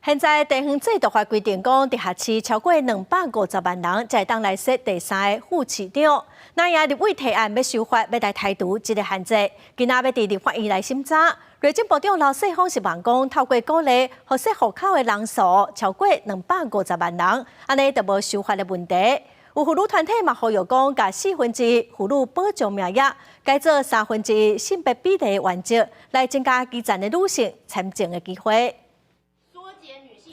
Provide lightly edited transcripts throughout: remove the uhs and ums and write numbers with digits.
現在地方制度法規定講，直轄市超過250萬人，才會當來設第三个副市長。那也立委提案欲修法，欲來排除這个限制。今仔欲佇立法院來審查。內政部長劉世鋒希望講，透過鼓勵，予設戶口的人數超過兩百五十萬人，按呢就無修法的問題。有婦女團體嘛呼籲講，共四分之一婦女保障名額，改做三分之一性別比例原則，來增加基層的女性參政的機會。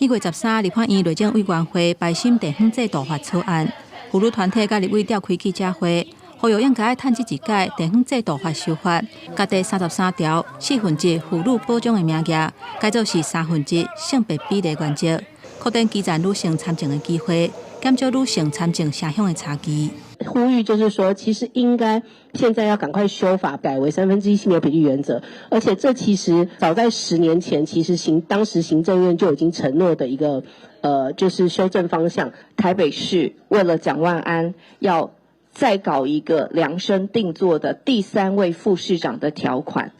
1月13，立法院內政委員會排審地方制度法草案，婦女團體佮立委召開記者會，呼籲應該愛趁這一屆地方制度法修法，共第33條四分之一婦女保障的名額，改做是三分之一性別比例原則，擴展基層女性參政的機會，減少女性參政城鄉的差距。呼籲就是說，其實應該現在要趕快修法，改為三分之一性別比例原則。而且這其實早在10年前，其實當時行政院就已經承諾的一個，就是修正方向。台北市為了蔣萬安，要再搞一個量身定做的第三位副市長的條款，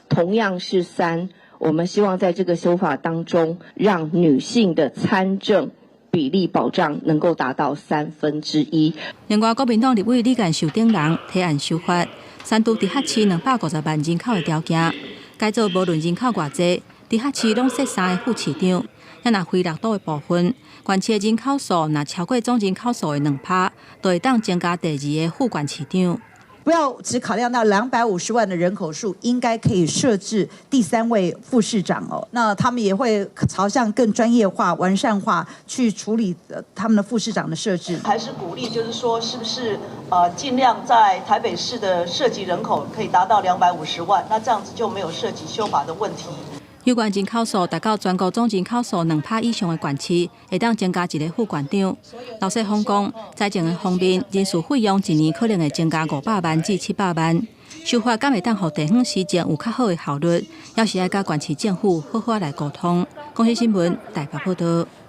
同樣是三。我們希望在這個修法當中，讓女性的參政比例保障能夠達到三分之一。另外，國民黨立委李幹秀等人提案修法，刪除直轄市250萬人口的條件，改做無論人口偌濟，直轄市攏設三个副市長。抑若非六都的部分，縣市的人口數若超過總人口數的2趴，就會當增加第二个副縣市長。不要只考量到250萬的人口數，應該可以設置第三位副市長哦。那他們也會朝向更專業化、完善化去處理他們的副市長的設置。還是鼓勵，就是說，是不是盡量在台北市的設籍人口可以達到250萬，那這樣子就沒有涉及修法的問題。有關人口數達到全國總人口數2趴以上的縣市，會當增加一个副縣長。劉世鋒講，財政的方面，人事費用一年可能會增加500萬至700萬。修法敢會當予地方施政有較好的效率，猶是愛佮縣市政府好好來溝通。公視新聞台北報導。